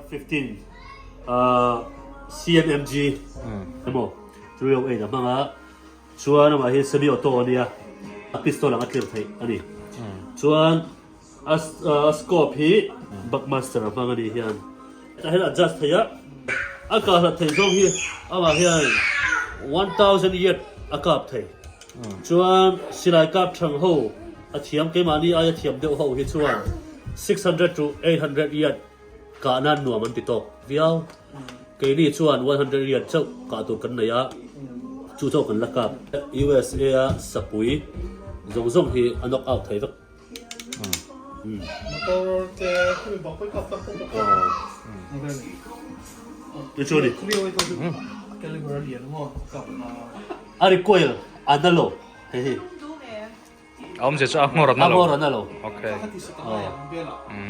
15 CMMG emaw 308 a hmang a, chuan amah hi semi auto a nia, a pistol ang a tlir theih a ni. Chuan a scope hi Buckmaster a hmang a nih hian tah hian adjust theih a, a kah hlat theih zawng hi amah hian 1000 yard a kap thei. Chuan silai kap thang ho a thiam keimahni aia thiam deuh ho hi chuan 600 to 800 yard Kah nan nuam an ti tawk viau. Keini chuan 100 yard chauh kah tur kan nei a, chu chauh kan la kap. USA a sapui zawng zawng hi a knock out thei vek. Motor te khumi bang pawh i kap tak tak tak Ti chu ni. Caliber a lian maw kap na. A recoil a na lo hei hi. A awmzia chu a nghawr a na lo. A nghawr a na lo. Okay.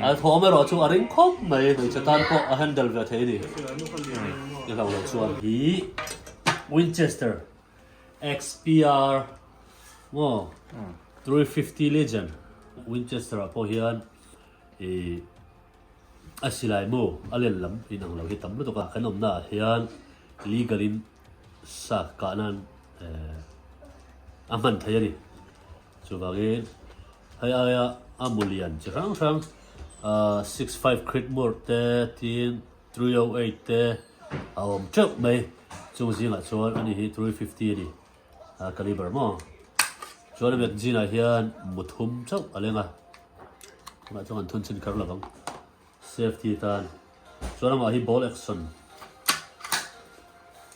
A thawm erawh chu a ring khawp mai, hmeichhe tan pawh a handle ve thei a ni. I hlau loh chuan. Hi Winchester XPR maw 350 Legend Winchester ah pawh hian ih a silai mu a len lam inang lo hi tam lutuk a, kan awmna ah hian legal in sa kah nan a hman thei a ni. Chuvangin hei aia a mu lian chi hrang hrang 65 Creedmoor te tin 308 te a awm teuh mai. Chung zingah chuan ani hi 350 a ni caliber maw. Chuan a magazine ah hian mu thum chauh a leng a, tunah chuan an thun chin kher lovang safety tan. Chuan amah hi ball action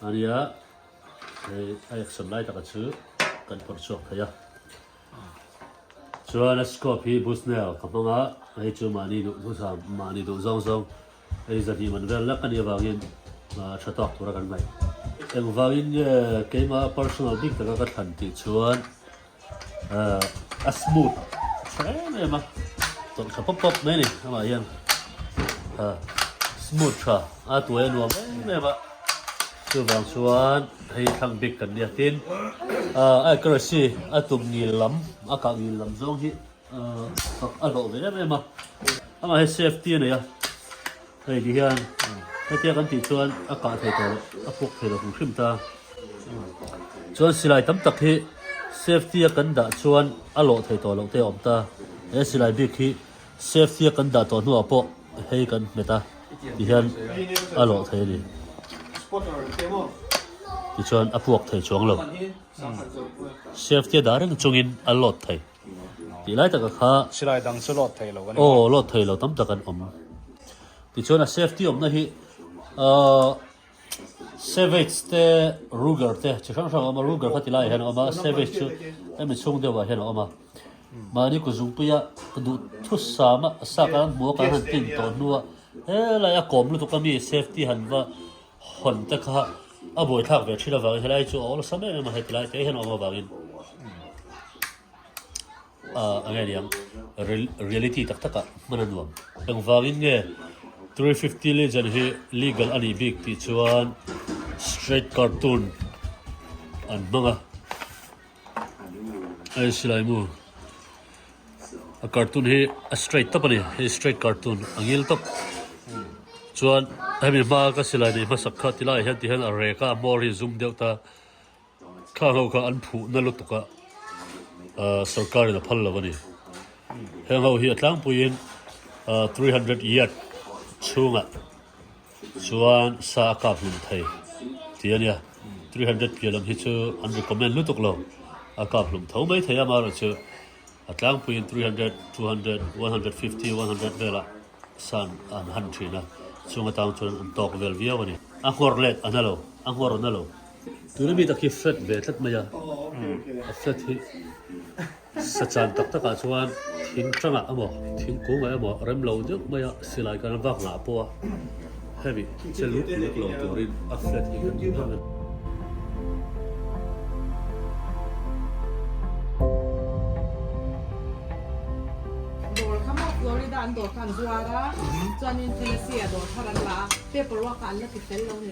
a nia, hei a action lai taka chu kan phawrh chhuak thei a. Chuan a scope hi Bushnell ka hmang a, hei chu mahni duh hmusa mahni duh zawng zawng hei zahnih man vel lek a nih avangin tha tawk tura kan ngaih. Engvangin nge keimah personal bik taka ka thlan tih chuan A smooth tha em em a, tawlh tha pawp pawp mai a ni amah hian smooth tha a tuai a nuam em em a, chuvang chuan hei thlang bik kan nia tin a accuracy a tum ngil lam a kah ngil lam zawng hi fak a hlawh ve em em a, amah hi safety a nei a. Hei ti hian hetia kan tih chuan a kah thei tawh loh, a puk thei lo hrim hrim ta. Chuan silai tam tak hi safety a kan dah chuan a lawh thei tawh loh te a awm ta. He silai bik hi safety a kan dah tawh hnuah pawh hei kan hmet a ti hian a lawh thei a ni. Tichuan a puak thei chuang lo. Safety a dah reng chungin a lawt thei. Tih lai taka kha. Silai dang chu lawt thei lo a ni. Aw lawt thei lo tam tak an awm. Tichuan a safety awmna hi ahh Savage te Ruger te chi hrang hrang a awm a, Ruger kha ti laiah hian a awm a, Savage chu hemi chhung deuhah hian a awm a. Mahni kuzungpuia duh thusam a sa kan han hmu a kan han tin tawh hnua helai a kawm lutuk a mi safety han va hawn te kha a buaithlak ve thin avangin helai chu a awlsam em em a heti lai te hian a awm avangin. A nge niang reality tak tak ah hman a nuam. Engvangin nge 350 Legion hi legal a nih bik tih chuan straight cartoon an hmang a, hei silai mu a cartoon hi a straight tawp a ni, hei straight cartoon a ngil tawp chuan hemi hma ka silai nei hmasak kha ti laiah hian ti hian a rek a a hmawr hi a zum deuh ta. Thla ho kha an phuh na lutuk a, sorkar in a phal lo a ni. Heng ho hi a tlangpuiin 300 yard chhungah chuan sa a kap hlum thei tih a nia. 300 piah lam hi chu an recommend lutuk lo, a kap hlum tho mai thei a, amaherawhchu a tlangpuiin 300, 200, 150, 100 velah san an han thin a, chung atang chuan an tawk vel viau a ni. A nghawr let a na lo, a nghawr a na lo. Tuna mi tak hi flat ve tlat mai a, a flat hi sachan tak takah chuan thing tangah emaw thingkungah emaw rem lo deuh mai a silai kan vak ngah pawh a hemi che luk luk lo turin a flat hi kan duh ber a ni. Dawr kha maw Florida an dawr kha an zuar a chuanin Tennessee ah dawr thar an la a paper work ah an la ti fel lo ni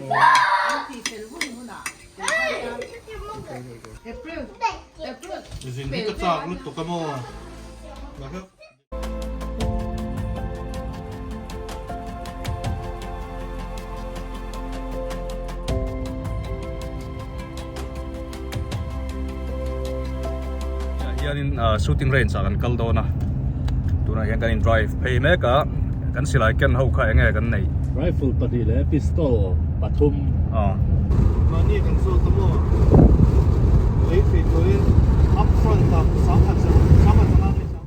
an ti fel hun hunah April April Zin hi ka chak lutuk a maw. Hianin shooting range ah kan kal dawn a, tunah hian kan in drive phei mek a, kan silai ken ho kha enge kan neih. Rifle pahnih leh pistol pathum. Aw. Mahni kan zawt a maw? Lei thei turin up front ah sangha sangha changa nge sang.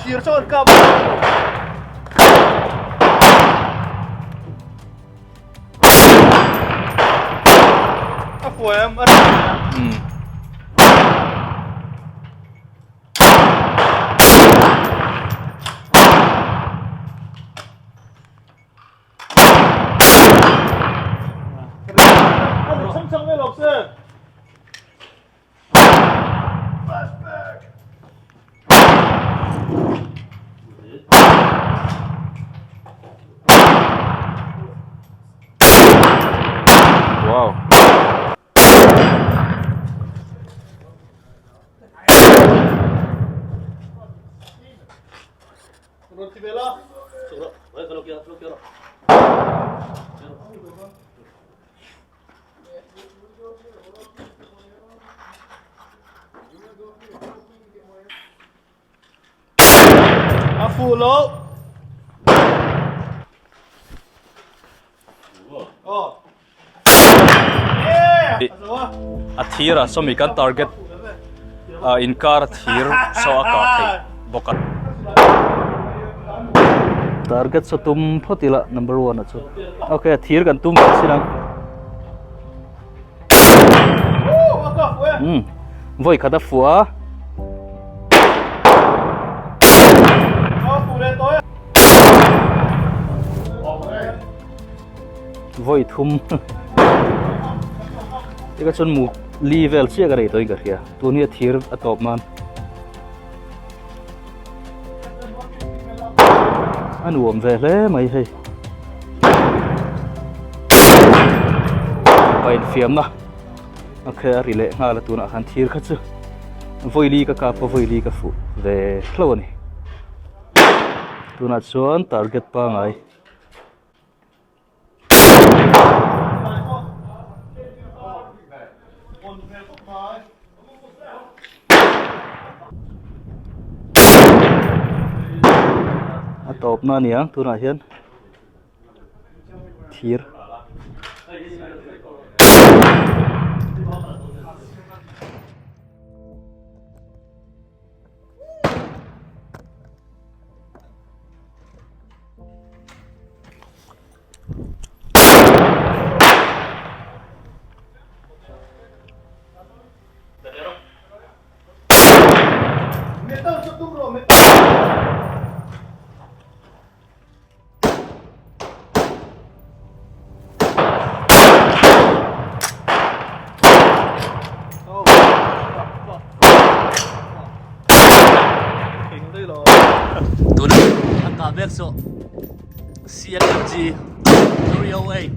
Thir chuan kap A fuai em a Wow. A fuh lo. A thir ah sawmi kan target ah inkar a thir saw a kah theih bawk a. Target saw tum phawt ila number one ah chuan okay a thir kan tum ve sin ang. Umm vawi khat a fuh a. Vawi thum eka chuan mu li vel chiah ka rei tawhin ka hria tun hi a thir a tawp nan a nuam ve hle mai hei pa infiamna a khe a ri leh nghal a tunah khan thir kha chu vawi li ka kap a vawi li ka fuh ve hlo a ni tunah chuan target pangai. A tawpna a ni ang tunah hian thir. Tuna an kah mek chu CLMG 308.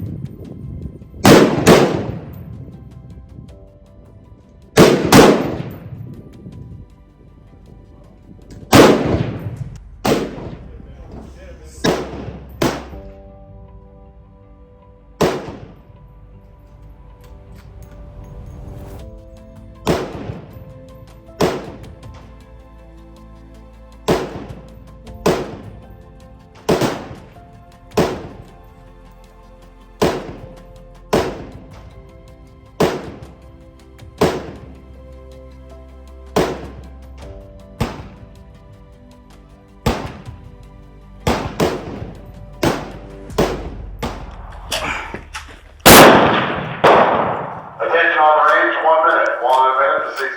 Attention on the range, one minute, one minute to cease.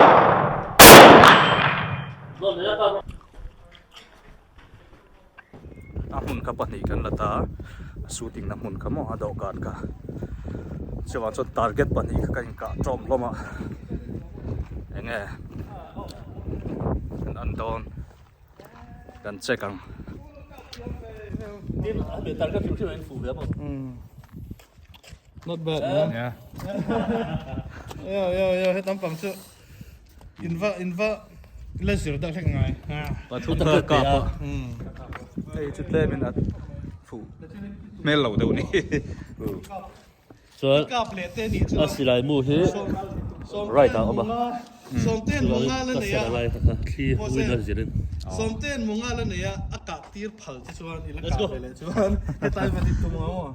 A hmun kha pahnih kan la ta a shooting na hmun kha maw a dawhkan kha. Chuvang chuan target pahnih kha ka inkah tawm hlawm a enge kan an dawn kan check ang. Not bad man. Yeah. Yo yo yo hetam pang chu inva inva la zir dah hlek ngai. Pathum kha kap a. Hei chu tlem in a fuh hmel lo deuh ni. Chuan Kap leh te nih chu. a silai mu hi right ah a awm a. Sawmten munga la nei a. Thli win a zirin. Sawmten munga la nei a a kah tir phal che chuan i la kah ve leh chuan hetlai va dik tum ang maw.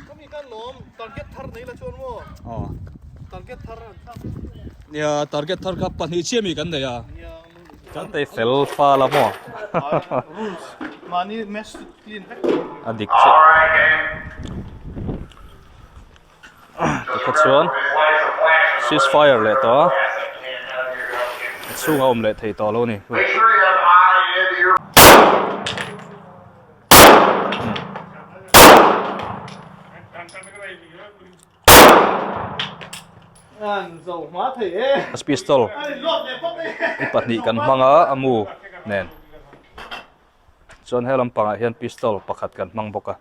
Kami khan lawm target thar nei la chuan maw. Aw. Target thar an thlak. Nia target thar kha pahnih chiah mi kan nei a. Kan tei fel fal a maw. Rules mahni match clean vek. A dik chiah. Tikha chuan cease fire leh tawh a a chhungah a awm leh thei tawh lo a ni. Pistol i pahnih kan hmang a a mu nen chuan he lampangah hian pistol pakhat kan hmang bawk a.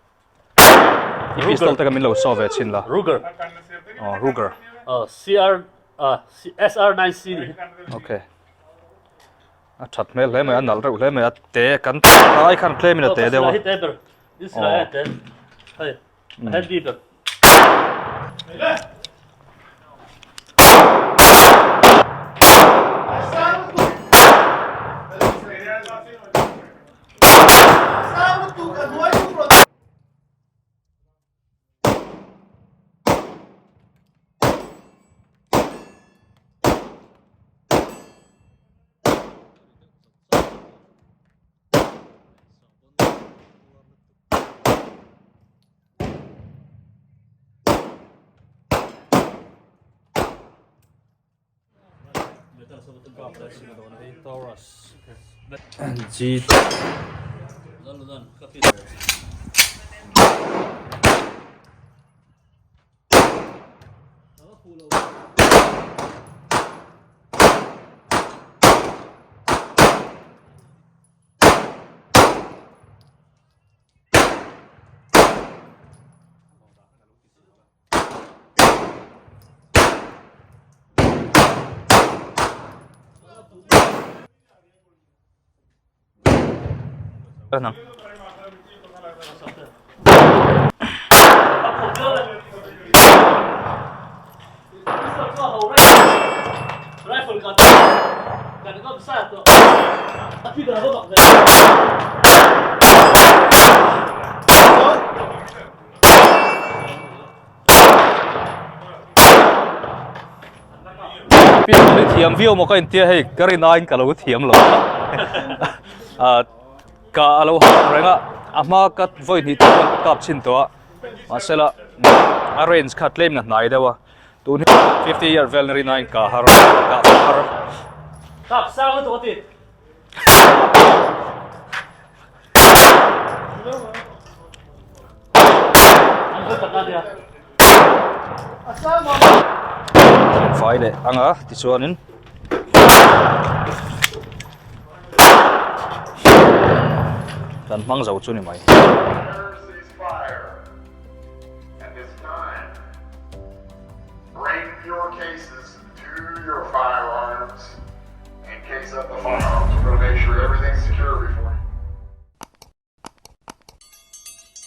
I pistol te kha min lo show ve chhin la. Ruger. Oh, Ruger. Oh, CR ah SR9C ni. Okay. A that hmel hle mai a nalh reuh hle mai a te kan ai khan tlem in a te deuh a. Hi te ber. This la te. Hei. Handy ber. G Pistol hi thiam viau maw ka intia hei ka rin aiin ka lo thiam lo a ka a lo harh reng a a hma ka vawi hnih te chuan ka kap chhin tawh a mahsela a range kha tlem na hnai deuh a tun hi 50 year vel na rin aiin ka har ka har Kap sang lutuk a ti. Fai leh ang a tichuanin kan hmang zo chu ni mai. Bring your cases to your firearms and case up the firearms.